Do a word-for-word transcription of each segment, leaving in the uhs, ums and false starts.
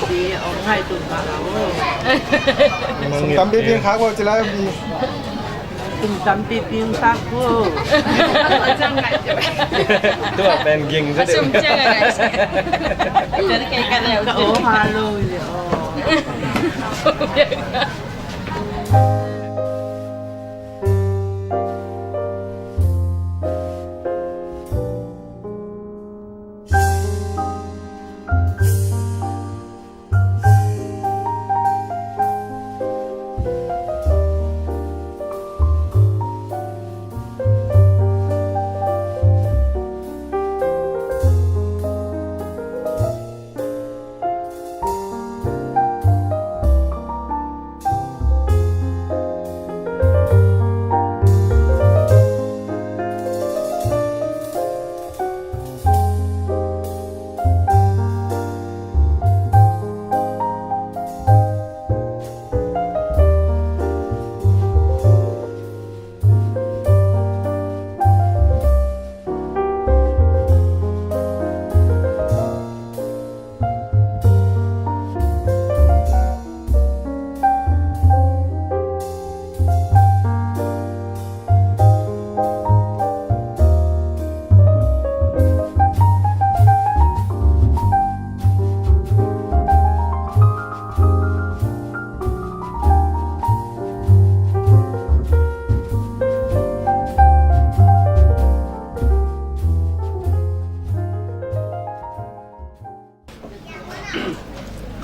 Pi, ong hai tun pa la o. Sum tampi pi khak bo ci lai pi. Sum tampi pi khak bo. Tua pen ging sa. Sum ciang a ngai. Ka o ha lo le o.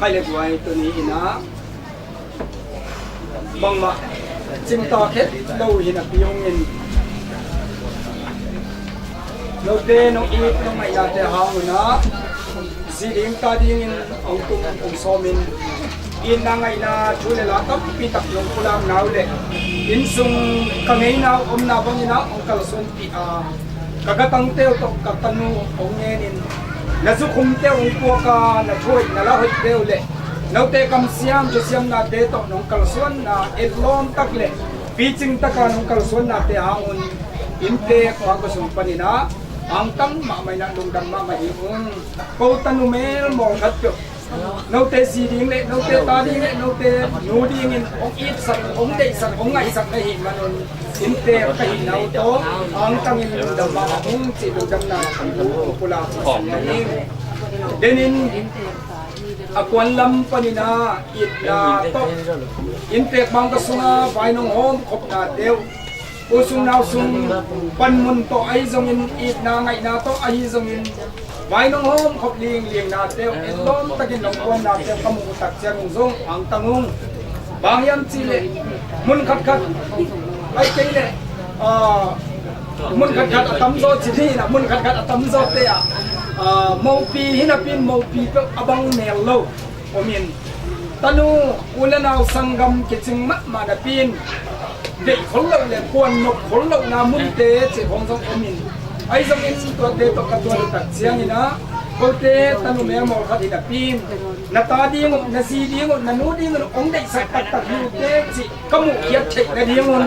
Khai le guai, tuni in ah bangmah cimtak het lo hi napi hong in, note nong it nong ngaihnate hang un ah zi ding ta dingin hong tung hong sawmin, itna ngaihna thu le la tampi tak nong pulakna uh le innsung ka ngeina uh omna bangin ah hong kalsuanpih a, ka gatangte uh tawh ka tanu hong ngenin, na zukhumte uh hong puak a, na thu hoih na la hoihte uh le note kamsiam thusiamnate tawh nong kalsuanna etlawm tak le picing taka nong kalsuannate hang un inntek bangkua sung panin ah angtang mahmah in ah lungdam mahmah hi ung. Ko tanu melmawl khat peuh note zi ding le note ta ding le note nu dingin hong itsak, hong deihsak, hong ngaihsak na hih manun inntek ka hihna uh tawh angtangin lungdam mahmah ung cih lungdamna thu hong pulak hi. Denin a kuan lam panin ah itna tawh inntek bangkua sungah vai nong hawm khopnate uh, u sung nau sung panmun tawh ahi zongin, itna ngaihna tawh ahi zongin, vai nong hawm khop linglingnate uh, etlawm takin nong kuannate uh ka muh uh tak ciangin zong angtang ung. Bang hiam cih leh mun khatkhat, ai kei leh, ah, mun khatkhat a tamzaw ci ding in ah, mun khatkhat a tamzawte ah, ah, mopi hi napi in mopi peuh a bang mel lo om in, tanu, u le nau sanggam kicing mahmah napi in deih khol loh le kuan nop khol lohna munte cih khawng zong om in, ahi zongin tuate tawh ka tuan uh tak ciangin ah, kote tanu melmawl khat hi napi in na ta ding uh, na zi ding uh, na nu ding uh hong deihsak taktak hi uh teh cih ka muhkhiat theih nadingun,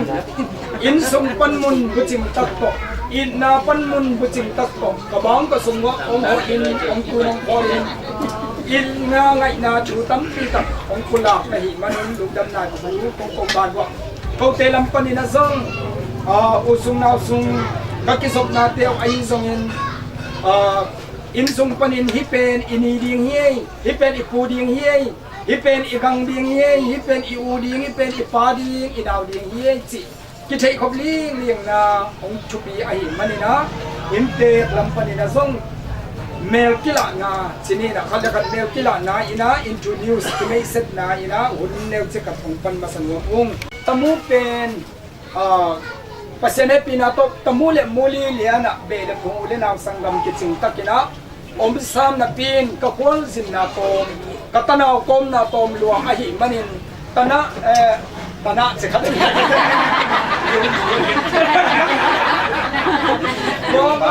innsung panmun bucing tak tawh, itna panmun bucing tak tawh ka bangkua sung uah hong hawhin, hong tun hong khawl in, itna ngaihna thu tampi tak hong pulak na hih manun lungdamna thu kong ko ban uah, kote lam panin ah zong, ah, u sung nau sung ka kizopnate uh ahi zongin, ah, innsung panin hih pen i ni ding hi ei, hih pen i pu ding hi ei, hih pen i gang ding hi ei, hih pen i u ding, hih pen i pa ding, i nau ding hi ei cih kitheihkhop linglingna hong thupi ahih manin ah, inntek lam panin ah zong mel kilahna ci ni in ah, khat le khat mel kilahna in ah, introduce, kimeihsetna in ah hun neucik khat hong pan masa nuam ung. Tamu pen, ah, Pasian hehpihna tawh tamu le muli lianah beh le phung, u le nau sanggam kicing takin ah om sam napi in ka khualzinna tawm, ka tanau kawmna tawm lua ahih manin, tanah, eh, tanah ci khat. Mawk a,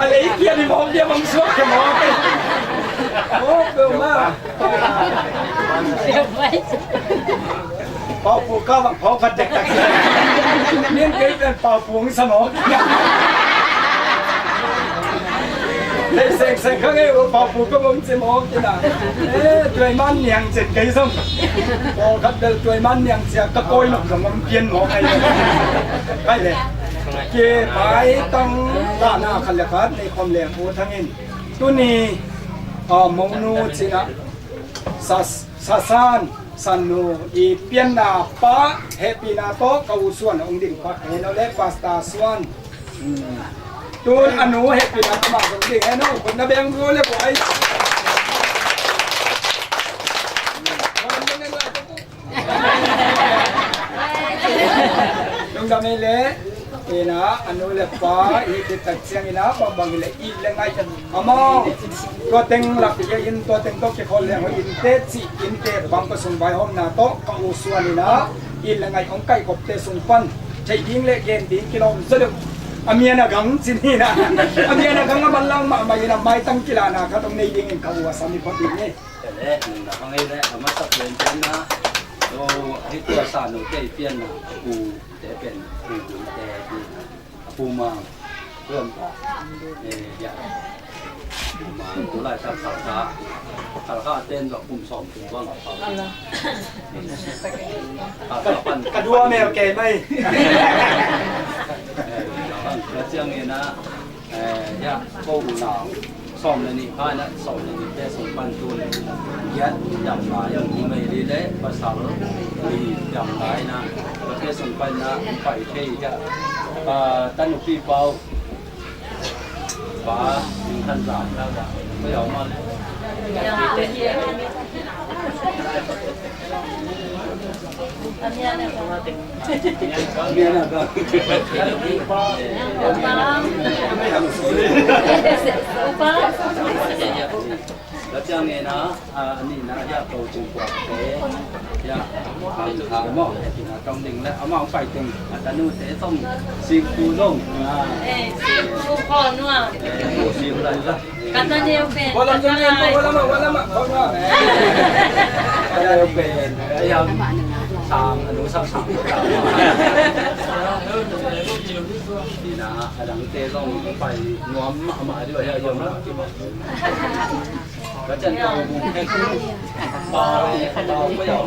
a lei kia ni mawk dia bang suak ke mawk. Mawk peuhmah. Pau Pu ka bang pau phat dektak. Min kei pen Pau Pu hong sa mawk. Thei sengseng kha ngei uh, Pau Pu ka bawm ci mawk ina. Eh, tuai man niang cen kei zong. Pawlkhat bel tuai man niang cia ka kawi nok zong om pian mawk ai. Kai le. Ke pai tang la na khat le khat nei khawm leng uh thangin. Tuni, ah, Monu cina. Sa, Sasan, Sannu, i pianna pa, hehpihna tawh ka u Suan hong ding pak hen aw le, Pastor Suan. Hmm. Tun a nu hehpihna tawh mah hong ding hen aw, khut na beng aw le buai. Lungdam ei le. Ina, a nu le pa, i hih tak ciang ina, bangbang i le, i le ngai. Amau, tua teng lak i in, tua teng tawh kikhawl leng hoih in te, ci in te, bang ko sung vaihawmna tawh, ka u Suan ina, i le ngai hong kaihkhop te sung pan, theih ding le gen ding kilawm zaw deuh. A mian a gang ci ni na. A mian a gang a manlang mahmah ina, maitang kilana khat hong nei dingin ka u a sam i pha ding ni. Te le, nang na hang ei le, a masa pen pen na, so, hih tua sa nu te i pianna, a u te pen, u te, a pu mang, pu mang, eh, ya. Pu mang, tu lai tak kal kha, kal kha ten dok kum sawm kum bang a pau. Kal kha pan. Ka dua mel kei mai. Eh, kal kha ciang ina, eh, ya, ko u nau. Sawm le nih kha na, sawm le nih te sung pan tun. Giat yam lai, yam nih mai li le, pasal li yam lai na. Tua te sung pan na, pai thei ya. Ah, tanu pi pau. Pa, ning khan zan na da. Ko yau ma le. Ka ciang nge na, a, a nihna, ya, ko cing kuak te, ya, ang kha maw, ya, tina tong ding le, amau pai teng, a tanu te tong, sing tu zong, a. Eh, sing tu ko nua. Eh, sing lai la. Kata neu pen, kata neu pen. Kata neu pen. Ayam sang, anu sang sang. Ina, adang te zong pai nuam mahmah diu, ayam zong. Kacang kau bung hek. Pau, pau, pau, pau.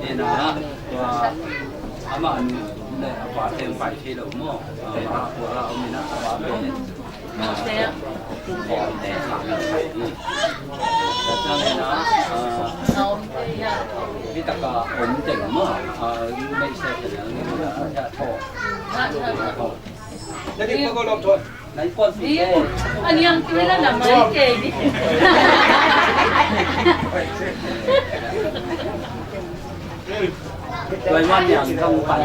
Ina, tua amah nu le a pa teng pai thei lo maw? A, Mara, Mara om ina a pa pen. Hita ka om teng maw? A, nei se teng ni a tho. Tho. Jadi ko ko lom thon. Di, a niang tui la lam mai kei di. Tuai man niang thong pan.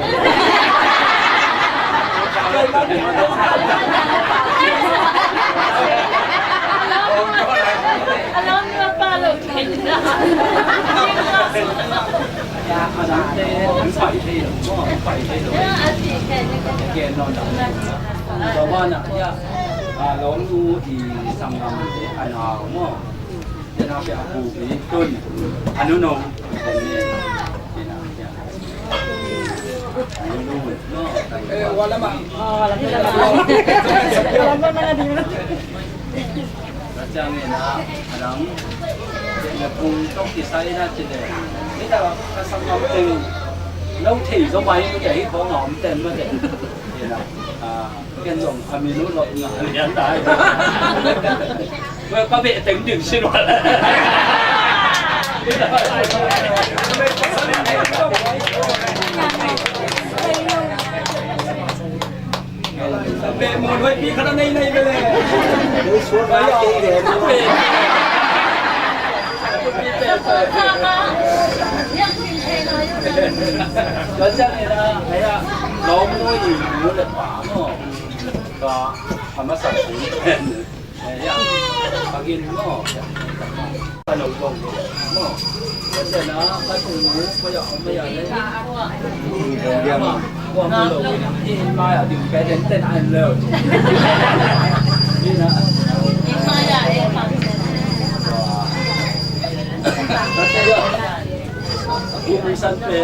A lam na pa lo kei. Ya, a lam te an pai thei lo, pai thei lo. Ya, a ti kei. Kei non. Tua banah, ya, a, lawmnu i sanggamte a nau maw? Tena pia a pu hi tun a nunung. Tena pia a nunung. No, eh, walama. Ka ciang ina, a dang, na kung tok kisai na ci le. Ni ta ka sanggam teng lo thei zo mai, ni ka hi khong a om ten ma te. Ina, a, ken zong a mi nu lo nga lian dai. Ka beh teng ding sin wa. Beh muan huai pi khat a nei nei ve le. Tua ciang ina, hei a, lawmnu i nu le pa maw. Ka, a masa kun. Eh, ya. Pagin maw. Ka lo lo lo maw. Ka sia na, ka tu nu, ka ya, ka ya le. Ka ma, ka ma lo. Ka ya ding pe den ten an lo. Ni na. Ka sia ya. Ka sia ya. Ka sia ya.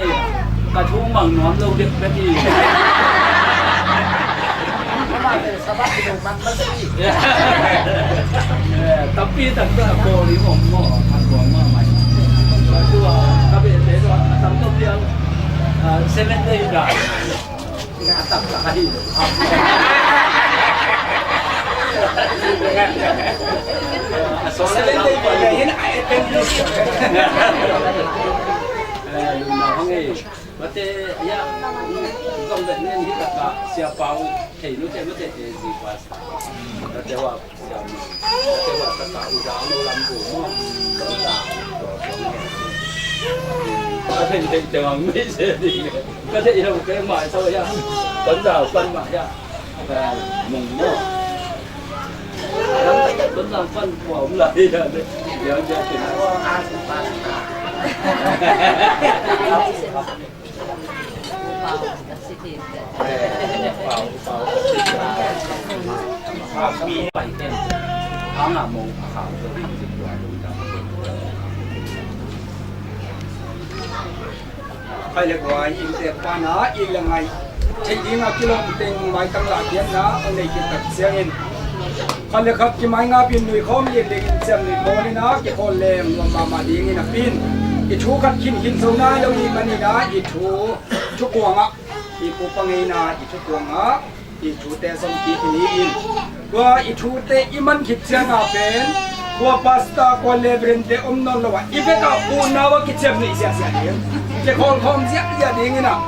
hi. Ka thu mang nuam lo dek bek hi. Tampi tak ta ko li om mo, a ko ma mai. Tua ka be te tua tam to piang. Seven day da. Nga tak tak hi. Seven day da hin a epen. Lungna hang ei. Mate ya. Zong da nen hi tak ka sia pau. Thei nu te mate e zi pas. Mate wa. Khai le guai, inntek pana ik le ngai theih dinga kilawm teng maitang lahkhiatna a nei khit tak ciangin, khat le khat kimai ngapin nuikhawm lianliangin ciamnuih bawlin a kikhawl leng nuam mahmah dingin a pin. I thu khat khinkhin zo nai lo ih manin a i thu, thukuangah, i pupa ngeina i thukuangah i thute zong kik ni in. Tua i thute i man khit cianga pen kua pastor, kua reverend te om nawn lo ah i vekah unau a kiciamnuih ziahziah ding, kikhawl khawm ziahziah dingin ah,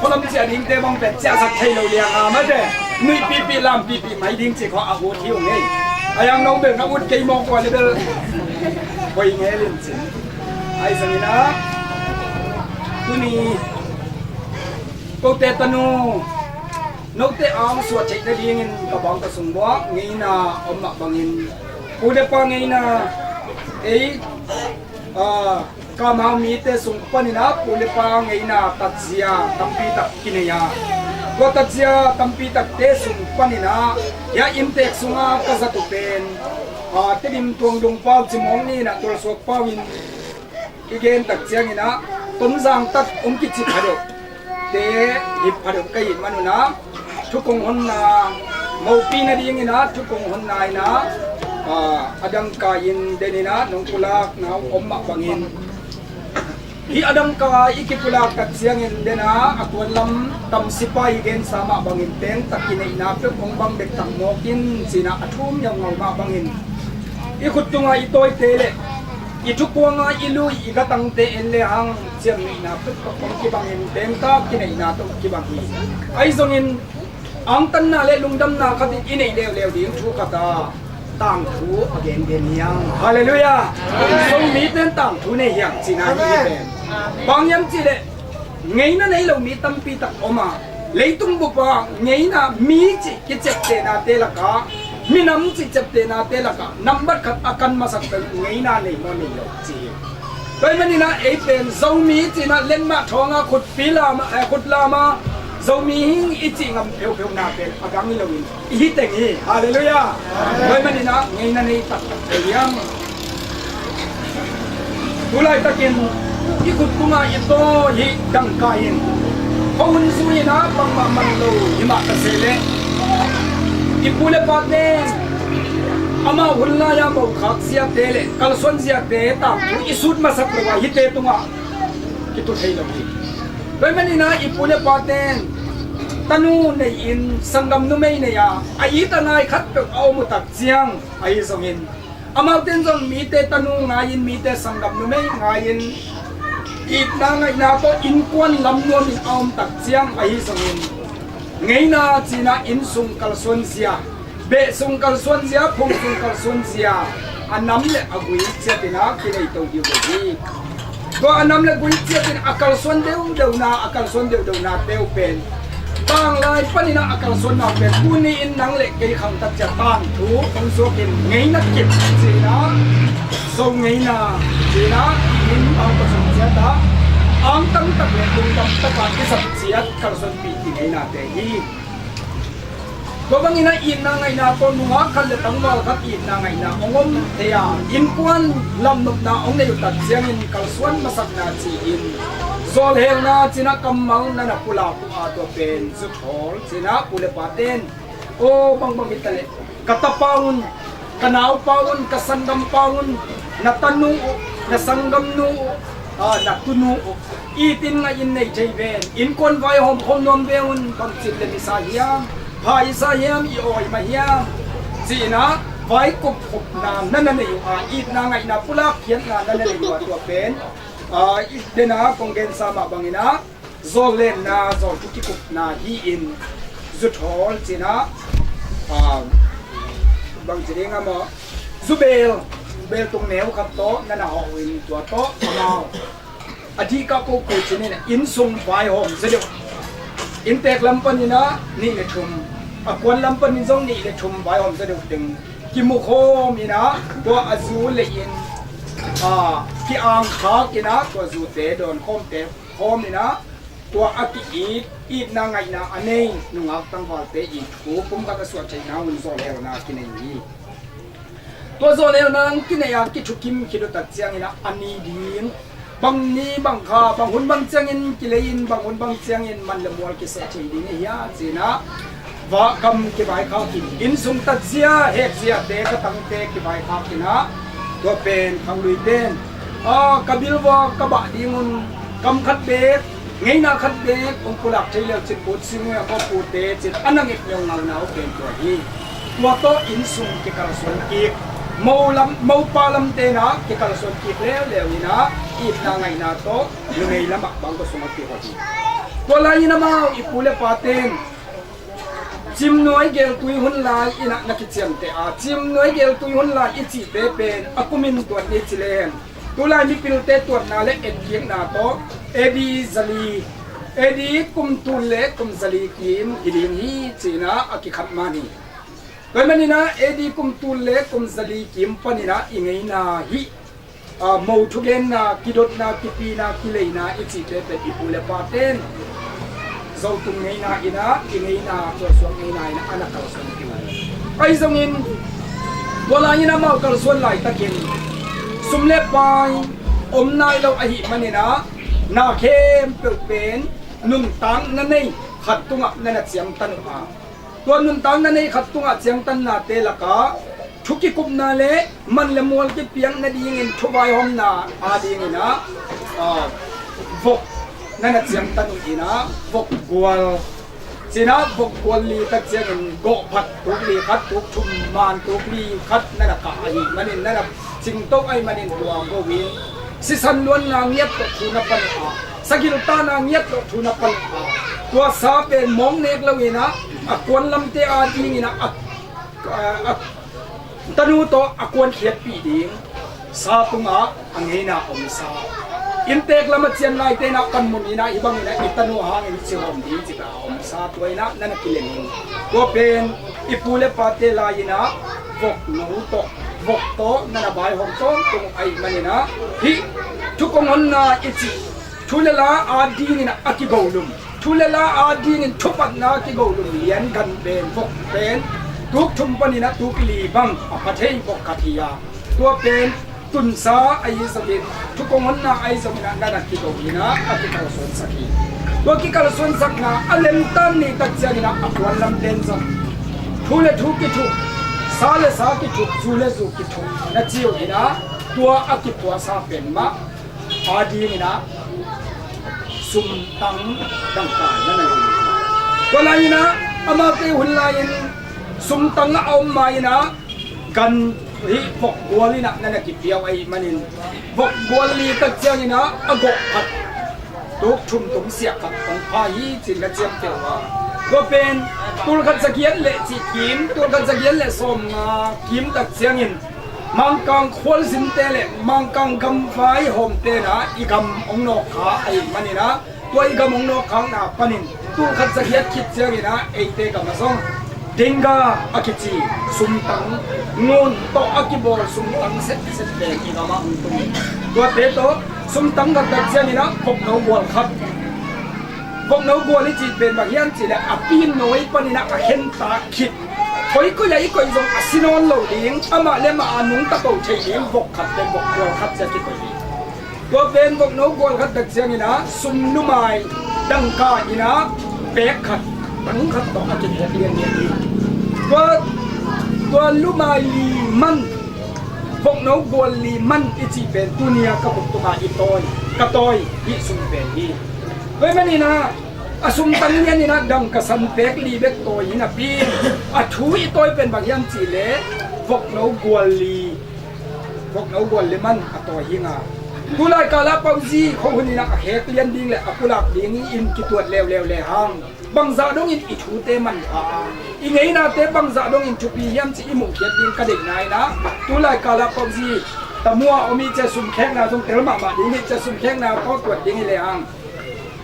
khualam ciah dingte bang pen ciahsak thei lo lianga mate nuihpihpih lampihpih mai ding cih khawh a ut hi uh ngei. A yang no bel na ut kei mawk ua le bel hoi ngel in cin. Ahi zongin ah tuni kote tanu note ang suah theih nadingin ka bang ka sung buah ngeina om mah bangin, pu le pa ngeina ei, ah, kamhau mite sung panin ah pu le pa ngeina tatzia tampi tak kinei a, tua tatzia tampi takte sung panin ah hia inntek sunga ka zat uh pen, ah, Tedim Tuang Dung pau Cimawng ni in ah tualsuak pau in i gen tak ciangin ah Tonzang tak um kici phadeuh te hi phadeuh ka hih manun ah thukong honna mopih nadingin ah thukong honna in ah, ah, a dangka in den in ah nong pulakna om mah bangin, hih a dangka i kipulak tak ciangin den ah a kuan lam tam sipai i gensa mah bangin teng tak kineihna peuh hong bang bek tak mawk in ci-in ah a thum ngiaungau mah bangin i khut tunga i tawite le i thukuanga i lui i gatangte en le hang ciamnuihna peuh tawh hong kibangin tengtak kineihna tawh kibang hi. Ahi zongin angtanna le lungdamna khat in i neih leuleu ding thu khat a tangthu a gengen hiang. Halleluiah. Zomite in tangthu nei hiang cihna hi pen. Bang hiam cihleh ngeina nei lo mi tampi tak om a, leitung bupa ngeina mi cih kiciaptehnate lakah, minam cih ciaptehnate lakah nambat khat a kan masak pen ngeina nei maw nei lo ci hi. Tua ahih manin ah ei pen Zomi cihna lenmah thawngah khutpi lama, eh, khut lama Zomi hing i cih ngam pheuhpheuhna pen a dang hi loin i hi teng hi. Halleluiah. Tua ahih manin ah ngeina nei taktak thei hiam? Tulaitakin i khut tungah i taw hih dangka in khuahun zui-in ah bangmah man lo himah ka seh leh i pu le pate amau hun lai-a mokhak ziate le kalsuan ziate tangthu i sut masak lo a hihte tungah Tu thei lo hi. Tua ahih manin ah i pu le pate'n tanu nei-in sanggam numei nei a, a it a ngai khat peuh a om uh tak ciang ahi zongin, amaute in zong mite tanu ngai-in, mite sanggam numei ngai-in, itna ngaihna tawh innkuan lam nuamin a om tak ciang ahi zongin, ngeina ci-in ah inn sung kalsuan zia, beh sung kalsuan zia, phung sung kalsuan zia, a nam le a gui ciatin ah kinei to ding uh hi. Tua a nam le gui ciatin a kalsuan deuhdeuhna, a kalsuan deuhdeuhnate uh pen, tanglai panin ah a kalsuanna uh pen, tuni-in nang le kei khangtat ciat tangthu hong suakin, ngeina kip ci-in ah, so ngeina ci-in ah, inn bang kua sung ciat ah, angtang tak le lungdam tak a kisap ciat kalsuanpih kineinate hi. Tua bangin ah itna ngaihna tawh nungak khat le tangval khat itna ngaihna hong om thei a, innkuan lamnopna hong nei uh tak ciangin kalsuan masakna ci-in, zawlhelna ci-in ah kammal na na pulak uh a, tua pen zuthawl ci-in ah pu le pate'n, aw bangbang hi ta leh, ka tapa un, ka naupa un, ka sanggampa un, na tanu uh, na sanggamnu uh, a, na tunu uh, itin ngah in nei thei ven. Innkuan vaihawm khawm nuam ve un, bangcin le misa hiam, pha i sa hiam, i awi mah hiam, ci-in ah vaikup khupna na na nei uh a, itna ngaihna pulak khiatna na na nei uh a, tua pen, a, i den a kong gensa mah bangin ah, zawllenna, zawlthu kikupna hi-in, zuthawl ci-in ah, a, bangci ding a maw, zubel, zubel tung neu khat tawh na na hawh uh in, tua tawh amau a dihkah ko ko ci-in ah, inn sung vaihawm zaw deuh, inntek lam panin ah nih le thum, a kuan lam panin zong nih le thum vaihawm zaw deuh teng kimukhawm in ah, tua a zu lei-in, a, ki-angkhak in ah, tua zute dawnkhawmte khawm in ah, tua a ki-it, itna ngaihna a nei nungak tangvalte i thu pumkhat a suah theihna hun zawlhelna kinei hi. Tua zawlhelna kinei a kithukim khit uh tak ciangin ah, a ni ding, bang ni bang kha, bang hun bang ciangin kilei-in, bang hun bang ciangin man le mual kiseh thei ding ahi hiam ci-in ah, va kam kivaikhak in, inn sung tatzia, hekziate, ka tangte kivaikhak in ah, tua pen khangluite in, a, ka bilvua ka bah ding un, kam khat beek, ngeina khat beek hong pulak thei le uh cin, put sing uh a, ko pute cin, a na ngek ngeungau na uh pen tua hi. Tua tawh inn sung kikalsuan kik, mo lam, mopa lamte in ah kikalsuan kik leuleu in ah, itna ngaihna tawh numei lamah bang kua sungah kihawh hi. Tua lai-in amau i pu le pate'n cimnuai geltui hun lai-in ah na kiciamteh a, cimnuai geltui hun lai i cihte pen a kumin tuat ni ci leng, tulai mipilte tuatna le etkikna tawh A D zali, A D kum tul le kum zali kim hi ding hi ci-in ah a kikhat man hi. Tua ahih manin ah A D kum tul le kum zali kim panin ah i ngeina hih, a, mo thugenna, kidotna, kipina, kileina i cihte pen i pu le pate'n zotung ngeina in ah, i ngeina, tualsuak ngeina in ah a na kalsuan khin uh. Ahi zongin, tua lai-in amau kalsuan laitakin sum le pai om nai lo ahih manin ah, na khempeuh pen nuntakna nei khat tungah na na ciangtan uh a, tua nuntakna nei khat tungah ciangtannate lakah thu kikupna le man le mual kipiak nadingin thu vaihawmna adingin ah, a, vok na na ciangtan uh in ah, vok gual ci-in ah, vok gual li tak ciangin gawhphat tuk li khat, tuk thum, man tuk li khat na na kah ahih manin, na na cingto ahih manin, tua go-in sisan luanna ngiat tawh thu na pan uh a, sagiltana ngiat tawh thu na pan uh a, tua sa pen mawk nek lo-in ah, a kuan lamte adingin ah, a, a, a tanu tawh a kuankhiatpih ding, sa tungah a ngeina omsa, inntek lam a cian laite in ah panmun in ah, hih bangin ah i tanu hangin i cihawm ding cih a omsa, tua in ah na na kilem in. Tua pen i pu le pate lai-in ah vok nu tawh, vok tawh na na vaihawm tawntung ahih manin ah, hih thu kong honna i cih thu le la adingin ah a kibolum, thu le la adingin thupatna a kibolum lian gan pen, vok pen tuk thum panin ah tuk li bang a pha thei vok khat hi a, tua pen tunsa ahi zongin, thu kong honna ahi zongin ah na na kibo in ah a kikalsuansak hi. Tua kikalsuansakna a lemtan ni tak ciangin ah a kuan lamte in zong thu le thu kithuk, sa le sa kithuk, zu le zu kithuk na ci uh in ah, tua a kiphuasa pen mah adingin ah sumtang dangka na na hi. Tua lai-in ah amaute hun lai-in sumtang a om ma-in ah gan hi vok gual in ah na na kipia uh ahih manin vok gual li tak ciangin ah a gawh khat tuk thum tung siak khat hong pha hi ci-in ka ciamteh uh a. Tua pen tul khat za giat le cih kim, tul khat za giat le sawmnga kim tak ciangin Mangkang khualzinte le Mangkang gamvai hawmte in ah i gam hong nawk kha ahih manin ah, tua i gam hong nawk khakna panin tul khat za giat khit ciangin ah eite gam ah zong Dinga a kici sumtang, ngun tawh a kibawl sumtang setset pen i gam ah hong tung hi. Tuate tawh sumtang khat tak ciangin ah vokno gual khat. Vokno gual i cih pen bang hiam cih leh a pinnawi panin ah a khentak khit, koi koi ah i koih zong a si nawn lo ding, amah le amah a nungta ko thei ding vok khat pen vok gual khat ci-a kikoih hi. Tua pen vokno gual khat tak ciangin ah sum lumai dangka in ah pek khat, tang khat tawh a kihek lianlian hi. Tua, tua lumai li man, vokno gual li man i cih pen tuni-a ka buk tungah i tawi, ka tawi hih sum pen hi. Tua ahih manin ah a sumtang lian in ah dangka san pek li bek tawi hi napi-in a thu i tawi pen bang hiam cih leh vokno gual li, vokno gual li man a tawi hi ing a. Tulai kal ah Pauzi khuahun in ah a khek lian ding le a pulak ding in kituat leuleu le hang bangzah dongin i thute manpha a, i ngeinate bangzah dongin thupi hiam cih i muhkhiat ding ka deihna in ah tulai kal ah Pauzi tamu-a om i ci-a sumkhekna zong tel mahmah ding hi ci-a sumkhekna kawk tuat ding hi le hang.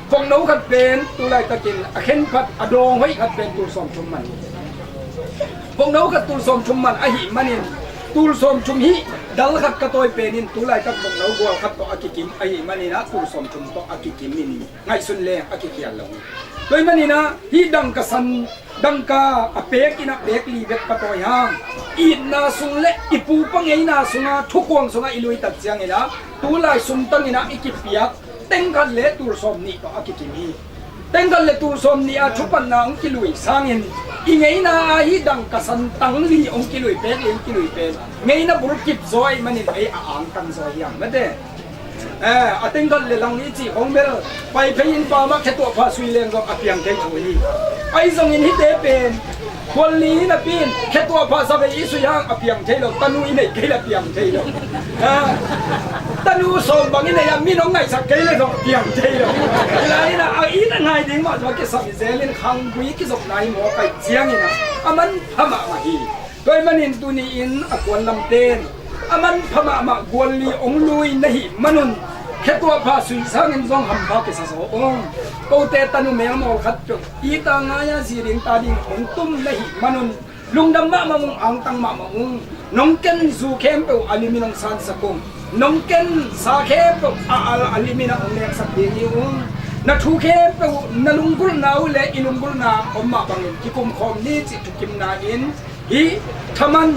Vokno khat pen tulaitakin a khenphat a dawng hoih khat pen tul sawmthum man hi. Vokno khat tul sawmthum man ahih manin tul sawmthum hih dal khat ka tawi pen in tulaitak vokno gual khat tawh a kikim ahih manin ah tul sawmthum tawh a kikim in ngaihsun leng a kikhial lo hi. Tua ahih manin ah hih dangka san dangka a pek in ah pek li bek ka tawi hang itna sung le i pupa ngeina sungah thukuang sungah i lui tak ciangin ah tulai sumtang in ah i kipiak teng khat le tul sawmnih tawh a kikim hi. Teng khat le tul sawmnih a thupatna hong kilui sangin i ngeina ah hih dangka san tang li hong kilui pek, li hong kilui pen ngeina bul kip zaw ahih manin ei a angtang zaw hi hang mate. Eh, a teng khat le lang i cih khong bel Paiphei innpa mah khetuahpha sui leng zong a piang thei tho hi. Ahi zongin hihte pen khual li hi napi-in khetuahpha zavei i sui hang a piang thei lo, tanu i neih kei le a piang thei lo. Ah, tanu sawm bang i neih a min hong ngaihsak kei le zong a piang thei lo. Hi lai-in ah a it a ngai ding mah zong a kisam hi zel in khanggui kizopna hi mawk ahih ciangin ah a manpha mahmah hi. Tua ahih manin tuni-in a kuan lamten a manpha mahmah gual li hong lui na hih manun khetuahpha sui sangin zong hampha kisa zaw ung. Kote tanu melmawl khat peuh it a ngai-a zi ding ta ding hong tum na hih manun lungdam mahmah ung, angtang mahmah ung. Nong ken zu khempeuh a limin hong sansak ung. Nong ken sa khempeuh a al a limin ah hong neksak ding hi ung. Na thu khempeuh na lunggulhna uh le i lunggulhna om mah bangin kikumkhawm ni cih thukimna in hih thaman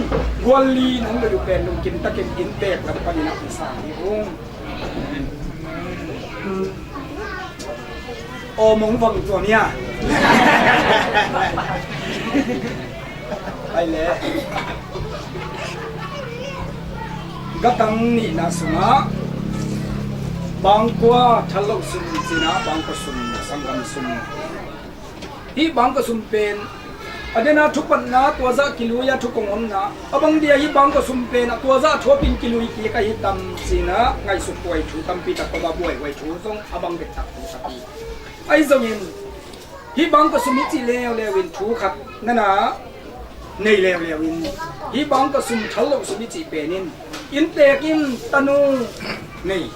gual li nong lui uh pen lungkim takin inntek lam panin ah hong sang hi ung. Aw mong vang tua nia. Ai le. Gatang nihna sungah bangkua thalloh sum cih ah bangkua sum, sanggam sum. Hih bangkua sum pen a dena thupatna tua zah kilui a thu kong honna a bang dia hih bangkua sum pen a tua zah thuapin kilui kik ahi tam cih ah ngaihsut huai thu tampi tak koma buaihuai thu zong a bang dektak thu tak hi. Ahi zongin hih bangkua sum i cih leuleu in thu khat na na nei leuleu in hih bangkua sum thalloh sum i cih pen in inntek in tanu nei.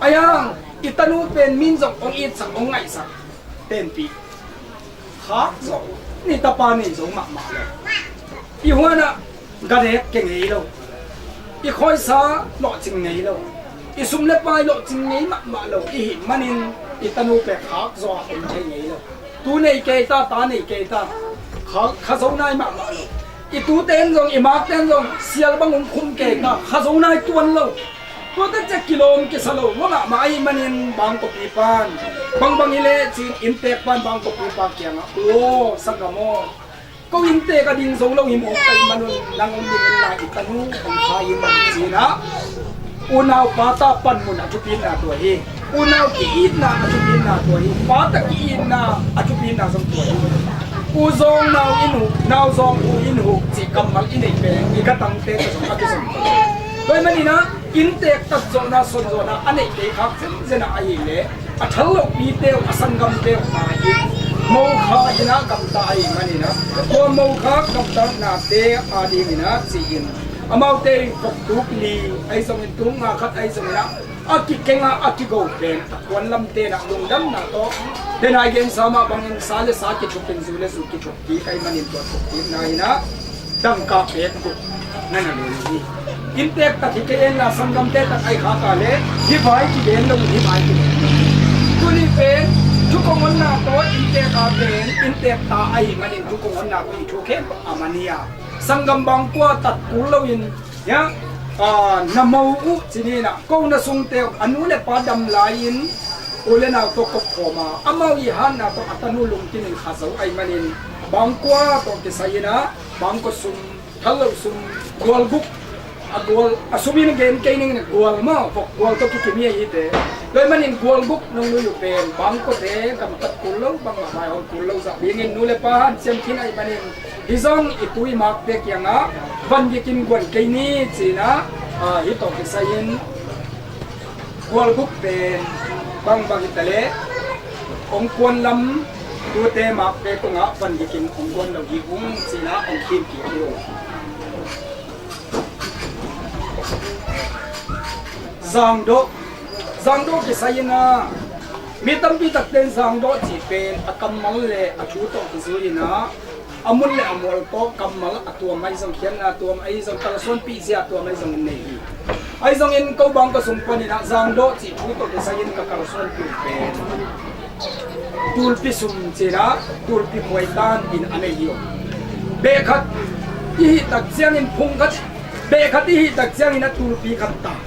Ahi hang i tanu pen min zong hong itsak hong ngaihsak tenpih khak zawh ni tapa nei zo mahmah lo. I huan ah gadek ke ngei lo. I khawi sa lawhcing ngei lo. I sum le pai lawhcing ngei mahmah lo i hih manin i tanu pen khak zawh a om thei ngei lo. Tu nei kei ta, ta nei kei ta. Kha, kha zo nai mahmah lo. I tute in zong, i makte in zong sial bang hong khum kei ta, kha zo nai tuan lo. Tua tak ciang kilawm kisa lo lua mahmah ahih manin bangkua pipan bangbang hi leh ci-in inntek pan bangkua pipa kiangah, "Aw, sanggam aw, ko inntek a ding zo lo hi mawk ahih manun nang hong ding in la, i tanu hong pha in," ci-in ah unaupa ta panmun a thupitna tua hi. Unau ki-itna a thupina tua hi. Pate ki-itna a thupina zong tua hi. U zawng nau in huk, nau zawng u in huk cih kammal i neih pen i gatangte tawh zong a kizom. Tua ahih manin ah innteek tat zawhna, son zawhna a neih kei khak zenzen ah ahih leh a thal lohpite uh, a sanggamte uh ta hi. Mokha in ah gamta ahih manin ah, tua mokha gamtatnate adingin ah ci-in amaute vok tuk li ahi zongin, tuk nga khat ahi zongin ah a kikeng a, a kigo pen a kuan lamte in ah lungdamna tawh, denai gensa mah bangin sa le sa kithukin, zu le zu kithukin, ahih manin tua thukkikna in ah dangka pek tuk na na lel hi. Innteek tat hi kei en la, sanggamte tat ahi khak a leh hih vai kiben lo, hih vai kiben lo. Tuni pen thu kong honna tawh innteek a pen innteek ta ahih manin thu kong honna tawh i thu khempeuh a man hi a, sanggam bangkua tat kul loin, ya, a, na mo uh ci ni in ah, ko na sungte uh a nu le pa dam lai-in u le nau tawh kop khawm a, amau i hatna tawh a tanu lungkimin kha zo ahih manin bangkua tawh kisai in ah bangkua sum, thal lo sum, gual guk, a gual, a sum in gen kei ning in ah, gual maw, vok gual tawh kikim hi a hite. Tua ahih manin gual guk nong nui uh pen bangkuate gamtat kul lo, bangmah vaihawm kul lo zah dingin nu le pa hanciam khin ahih manin, hih zong i tu i makte kiangah van gikin guan kei ni ci-in ah, a, hih tawh kisai-in gual guk pen bangbang hi ta leh hong kuan lam tute makte tungah van gikin hong guan lo hi ung ci-in ah hong khim kik hi ung. Zangdawh. Zangdawh kisai in ah, mi tampi takte in zangdawh cih pen a kammal le a thu tawh kizui in ah, a mun le a mual tawh kammal a tuam ahi zong, khiatna tuam ahi zong, kalsuanpih zia tuam ahi zong in nei hi. Ahi zongin ko bangkua sung panin ah zangdawh cih thu tawh kisai in ka kalsuanpih pen tulpi sum ci-in ah, tulpi khuai tan in a nei hi uh. Beh khat i hih tak ciangin phung khat, beh khat i hih tak ciangin a tulpi khat ta.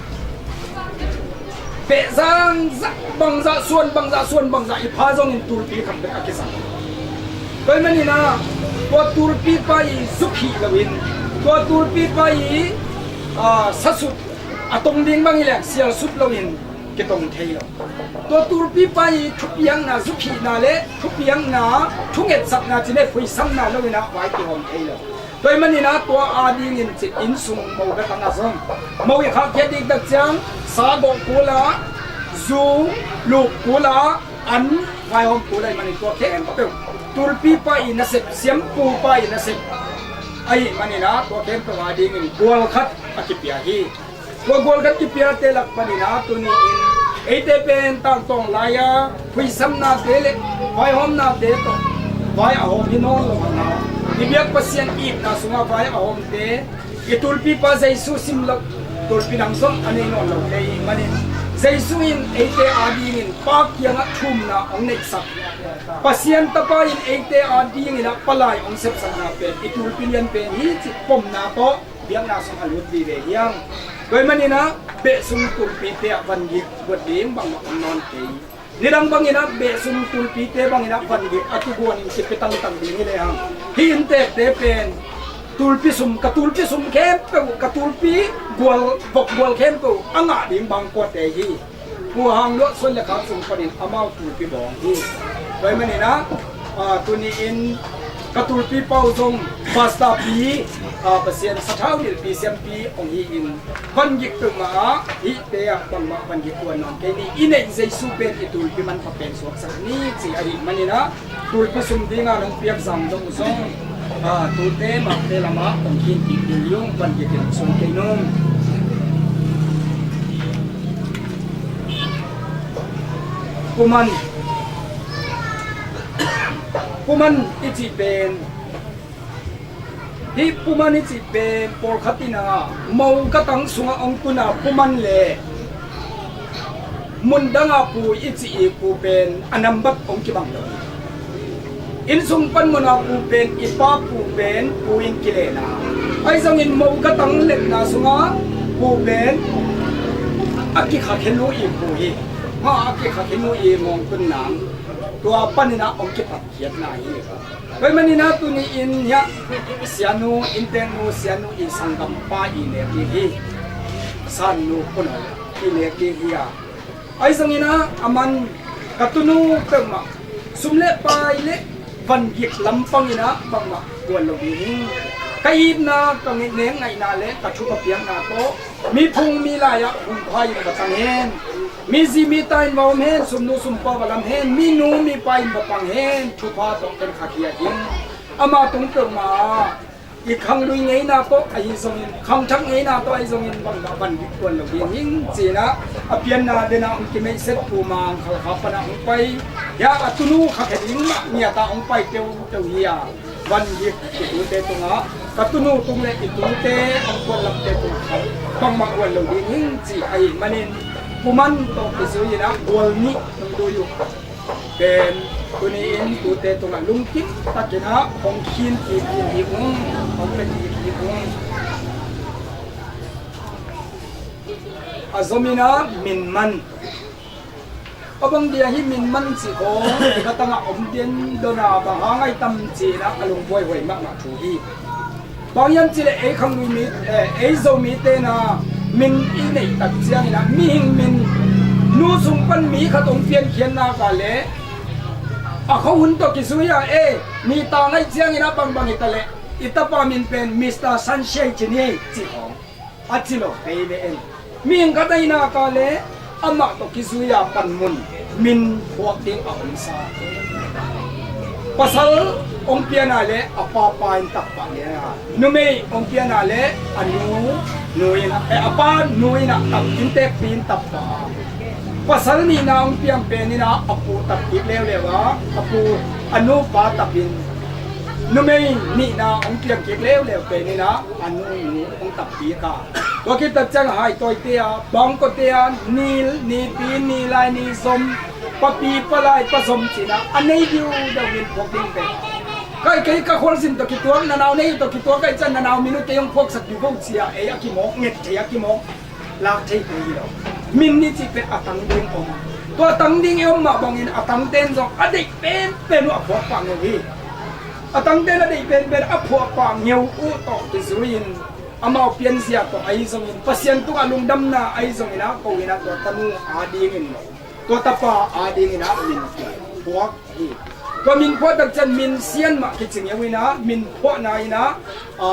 Beh zangzah bangzah, suan bangzah, suan bangzah i pha zongin tulpi khat bek a kizang. Tua ahih manin ah tua tulpipa i zuk hih loin, tua tulpipa i, a, sasut, a tong ding bang hi leng sialsut loin kitong thei lo. Tua tulpipa i thupiakna, zuk hihna le thupiakna, thungetsakna ci-in ah phuisamna loin ah vai kihawm thei lo. Tua ahih manin ah tua adingin cih inn sung mo gatang ah zong mo i khahkhiat ding tak ciang sa gawh kul a, zu luk kul a, an vaihawm kul ahih manin tua khempeuh tulpipa i nasep, siampupa i nasep ahih manin ah tua khempeuh adingin gual khat a kipia hi. Tua gual khat kipiate lak panin ah tuni-in eite pen tangtawng lai-a phuisamnate le vaihawmnate tawh vai a hawm hi nawn lo a, i biak Pasian itna sungah vai a hawmte, i tulpipa Jesu sim loh tulpi dang zong a nei nawn lo kei manin, Jesu in eite adingin Pa kiangah thumna hong neihsak, Pasian Tapa in eite adingin ah palai hong sepsakna pen i tulpi lian pen hi cih pomna tawh biakna sung a lut vive hi hang. Tua ahih manin ah beh sung tulpite ah van gik guat ding bangmah om nawn kei. Nidang bangin ah beh sung tulpite bangin ah van gik a kiguanin kipia tangtang ding hi lehang, hih innteekte pen tulpi sum, ka tulpi sum khempeuh, ka tulpi gual, vok gual khempeuh a ngah ding bangkuate hi. Pu Hang Luah suan le khak sung panin amau tulpi bawng hi. Tua ahih manin ah, a, tuni-in ka tulpipa uh zong pastor pi, a, Pasian sathau nilhpi siampi hong hi-in, van gik peuhmah ah hihte ah bangmah van gik kuan nawn kei ni. I neih Jesu pen i tulpi manpha pen suaksak ni ci ahih manin ah, tulpi sum dinga nong piak Zangdawh uh zong, a, tute makte lamah hong khin kik ding hi ung, van gikin sung kei nung. Pu Man, Pu Man i cih pen, hih Pu Man i cih pen pawlkhat in ah mo gatang sungah hong tun a Pu Man le mundang a Pu i cih i Pu pen a nambat hong kibang lo. Inn sung pan mun a Pu pen, i pa Pu pen Pu in kilen a, ahi zongin mo gatang letna sungah Pu pen a kikha khen uh i Pu hi. Ma a kikha khen uh i mawngtun nang, tua panin ah hong kipatkhiatna hi. Tua ahih manin ah tuni-in hiah sianu, innteeknu sianu i sanggampa i nek ding hi. Sannu Pu Nau i nek ding hi a, Ahi zongin ah, a man ka tunu peuhmah sum le pai le vangik lampangin ah bangmah guan lo ding hi. Ka itna, ka ngeina le ka thupha piakna tawh miphung mi lai-ah hun pha in va tang hen. Mi zi mi ta in va om hen, sumnu sumpa va lam hen, minu mipa in va pang hen, thupha tawh ken kha khia ding. Ama tung peuhmah ah i khanglui ngeina tawh ahi zongin, khangthak ngeina tawh ahi zongin bangmah van guan lo ding hi, ci-in ah, a pianna den ah hong kimeihset, Pu Mang Khalkha pan ah hong pai. Hia a tunu kha khe ding mah ngiat ah hong pai teuteu hi a, van gik i tute tungah, ka tunu tung le i tute hong guan lamte tungah bangmah guan lo ding hi, ci ahih manin, Pu Man tawh kizui-in ah gual nih hong dui uh. Pen tuni-in tute tungah lungkim takin ah hong khin kik ding hi ung, hong pe kik ding hi ung. A zomin ah min man. A bang dia hih min man cih khawng i ka tangah om den dona bang hang ahi tam ci-in ah a lungbuaihuai mahmah thu hi. Bang hiam cihleh ei khanglui mi, eh, ei Zomite in ah min i neih tak ciangin ah mihing min, nu sung pan mi khat hong piankhiat nak leh a khuahun tawh kizui a, eh, ni tang ahih ciangin ah bangbang hi ta leh i tapa min pen Mister Sunshine ci ni, ci khawng a ci lo kei ve en. Mihing khat ahi nak leh amah tawh kizui a panmun min phuak ding a omsa. Pasal hong pian a leh a papa in tappah ngiat a, numei hong pian a leh a nu, nu in ah, eh, a pa nu in ah tap, inntekpi in tappah a. Pasal nihna hong piang pen in ah a pu tap kik leuleu a, a pu, a nupa tap in, numei nihna hong piang kik leuleu pen in ah a nu, nu hong tap kik a. Tua khit tak ciang haitawite a, bangkawte a, ni, nipi, nilai, nizom, papi, palai, pazom ci-in ah a nei diudeu min phuak ding pen. Kai, kei ka khualzin tawh kituak, na nau nei tawh kituak ahih ciang na nau min uh kei hong phuaksak ding uh ci-a ei a kimawk, nget thei a kimawk, lak thei kul hi lo. Min i cih pen a tang ding om. Tua tang ding i om mah bangin a tangte in zong a deih penpen uh a phuak pah ngeu hi. A tangte in a deih penpen a phuak pah ngeu uh tawh kizui-in, amau pianzia tawh ahi zongin, Pasian tungah lungdamna ahi zongin ah, ko in ah tua tanu adingin, tua tapa adingin ah min phuak hi. Tua min phuah tak ciang min sian mah kici ngeu in ah, min phuahna in ah, a,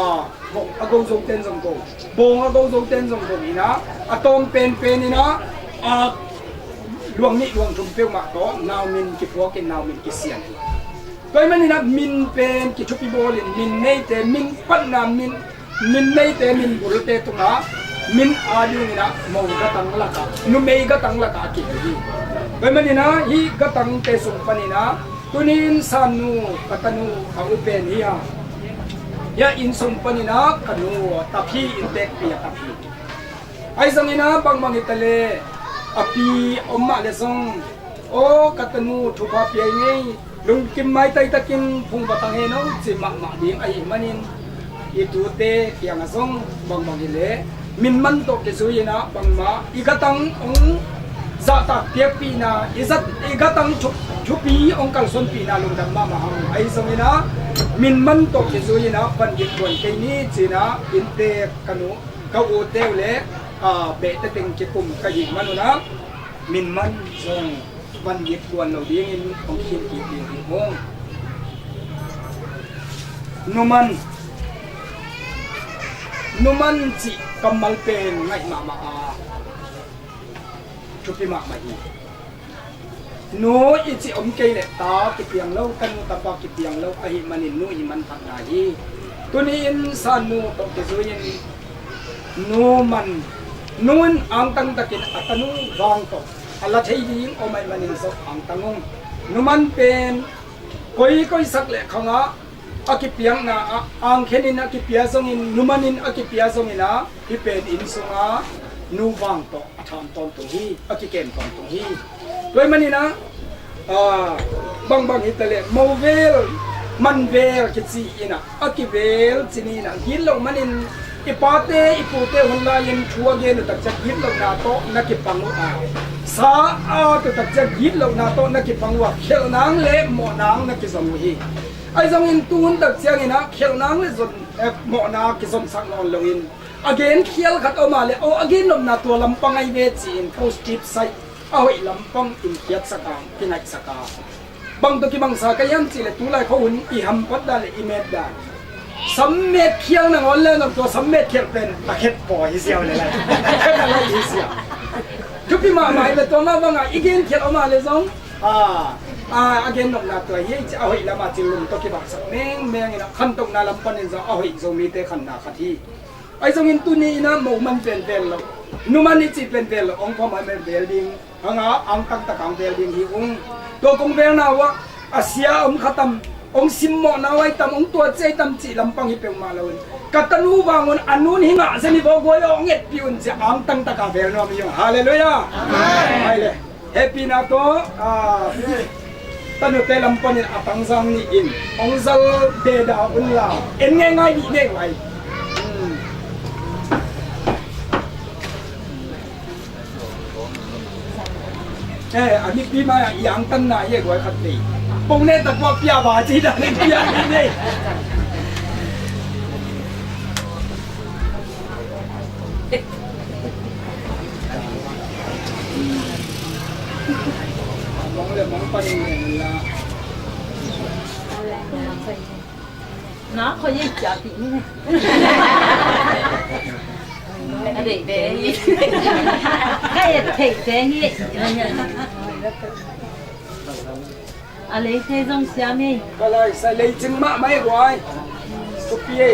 a go zote in zong go, bawng a go zote in zong go in ah, a tawm penpen in ah, a, luang nih luang thum peuhmah tawh nau min kiphuak in nau min kisian hi. Tua ahih manin ah min pen kithupi bawlin, min neite, min patna, min, min neite, min bulte tungah min adingin ah mo gatang lakah, numei gatang lakah a kihel hi. Tua ahih manin ah hih gatangte sung panin ah tuni-in Sannu, ka tanu, ka u pen hi a, hia inn sung panin ah ka nu tap hi, inntekpi a tap hi. Ahi zongin ah bangbang hi ta leh a pi om mah leh zong, aw ka tanu, thupha pia ing ei, lungkim maitai takin phung va tang hen aw, ci mahmah ding ahih manin, i tute kiangah zong bangbang hi leh min man tawh kizui-in ah bangmah i gatang hong zahtak piakpihna, i zat, i gatang thu, thupi hong kalsuanpihna lungdam mahmah hang. Ahi zongin ah min man tawh kizui-in ah van gik guan kei ni ci-in ah inntek ka nu, ka ute uh le, a, behte teng kikum ka hih man un ah, min man zong van gik guan lo dingin hong khin kik ding hi ung. Nu man, nu man cih kammal pen ngaih mahmah a, thupi mahmah hi. Nu i cih om kei leh ta kipiang lo, tanu tapa kipiang lo ahih manin nu i manphatna hi. Tuni-in Sannu tawh kizui-in nu man, nu in angtang takin a tanu vang tawh a la thei ding om ahih manin zong angtang ung. Nu man pen koi koisak leh khangah a kipiakna ah angkhenin a kipia zongin, nu manin a kipia zongin ah, hih pen inn sungah nu vang tawh a tham tawntung hi, a kikem tawntung hi. Tua ahih manin ah, a, bangbang hi ta leh, mo vel, man vel kici in ah, a kivel ci ni in ah, gitloh manin i pate, i pute hun lai-in thu a gen uh tak ciang gitlohna tawh na kipang uh a, sa a tu tak ciang gitlohna tawh na kipang uh a, khelh nang le mawh nang na kizom uh hi. Ahi zongin tu hun tak ciangin ah khelh nang le zon, eh, mawhna kizomsak nawn loin, a gen khial khat om a leh, aw, a gitlohna tua lampang ahi ve ci-in positive side, A hoih lampang in khiatsak a, kingaihsak a. Bang tawh kibangsa ka hiam cihleh tulai khuahun i hamphat dan le i met dan. Sam met khial nangawn le nang tua sam met khial pen a khet paw hi ziau le lai. A khet a lai hi ziau. Thupi mahmah hi le tua mah bangah i gen khial om a le zong. A, a, a gen nopna tua hi ci a hoih lamah ci lum tawh kibangsak mengmeng in a khantohna lam panin zong a hoih Zomite khanna khat hi. Ahi zongin tuni in a moman pen vel lo, numan i cih pen vel lo, hong phamawh pen vel ding, hanga angtang taka hong vel ding hi ung. Tua kong velna uh ah a sia om kha tam, hong simmawhna uh ahi tam, hong tuaci ahi tam cih lampang hi peuhmah loin ka tanu vangun a nun hi ngah zen hi vaw guai aw hong etpih un ci angtang taka vel nuam hi ung. Halleluiah. Amen. Hai le. Hehpihna tawh, a, tanute lam panin a tangzang nih in hong zal deda unla en ngeingai nih nei vai. Hmm. Eh, a mipi mai-ah i angtanna hi e guai khat nei. Pong ne tak pia ba ci dan in pia nih nei. Na, khoi ye kia pi ni. A dei be ni. Ka et thei te ni. A lei te zong siam hi. Ka lai sai lei cing mahmah hi guai. Thupi hi.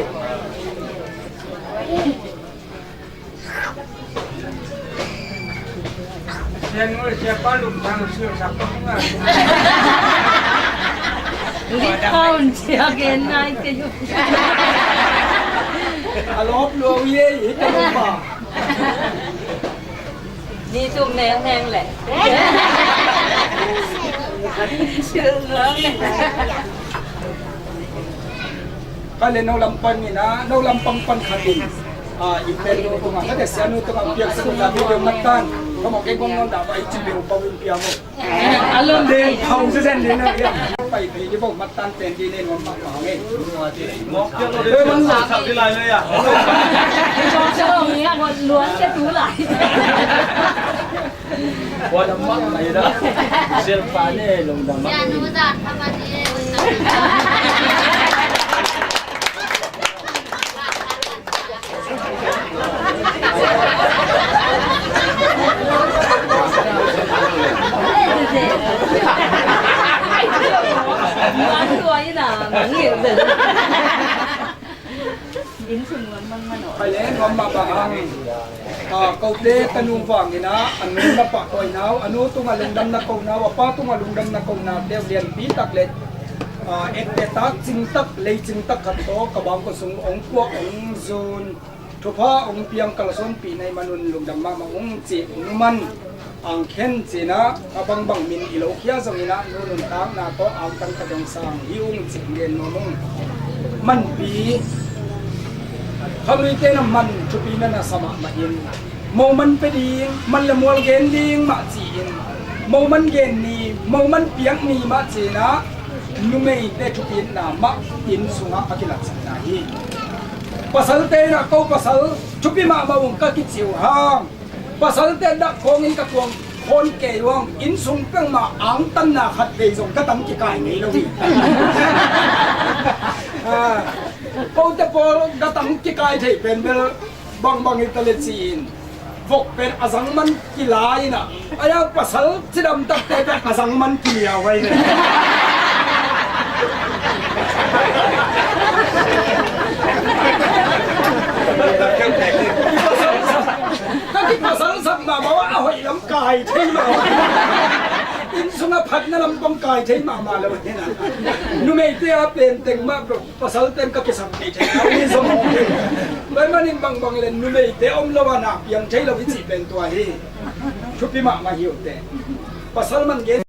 Sian ngol siapa luk tang siu sak. Lip pound sia gen nai ke yu. A lop lo ye hi ta lo ba. Ni tum neng neng le. Ka le no lampang in a, no lampang pan khat in. A, i pen no tungah, ka le sia no tungah piang sa tungah video matan. Ka mong keng kong non da ba i ci beu pau in piang mo. A lon deng pau sa sen ding na ya. Pai pai di bau matan pen di nen wan pa pa nge. Mok piang lo de sa sa di lai le ya. Mok piang lo ya, luan ke tu lai. Lungdam mahmah hi dah. Silpa ne lungdam mahmah. Inn sung nuam mahmah aw. Pai le nuam mahmah hang. A, kote tanu vangin a, a nu na pahtawi nau, a nu tungah lungdam na ko nau, a pa tungah lungdam na ko nau, teu lianpi tak le, a, ette tak, cing tak, lei cing tak khat tawh ka bangkua sung hong puak hong zun, thupha hong piang kalsuanpih na hih manun lungdam mahmah ung ci, numan ang khen cin a, a bangbang min i lo khia zongin a, nu nuntakna tawh angtang ka dong sang hi ung ci gen nuam ung. Manpi khaluite na man thupi na na sa mahmah in, mo man pia ding, man le mual gen ding mah ci-in, mo man gen ni, mo man piak ni mah cin a, numeite thupitna mah inn sungah a kilatsakna hi. Pasalte na ko pasal thupi mahmah ung ka kici uh hang. Pasalte dah khawngin ka tuang khawn kei uang, inn sung peuhmah angtanna khat vei zong ka tang kikai ngei lo hi. Ah, kote pawl ka tang kikai thei pen bel bangbang hi ta le ci-in vok pen a zang man kilai in a, a ya pasal cidam takte pen a zang man kiliau vai ve. Ka kipasal sak mahmah a, a hoih lam kai thei mahmah. Inn sungah phatna lampang kai thei mahmah lo hi na. Numeite a pen teng mah bro, pasal teng ka kisam thei thei lo hi zong. Tua manin bangbang le numeite om lo a na piang thei lo hi cih pen tua hi. Thupi mahmah hi uh teh. Pasal man gen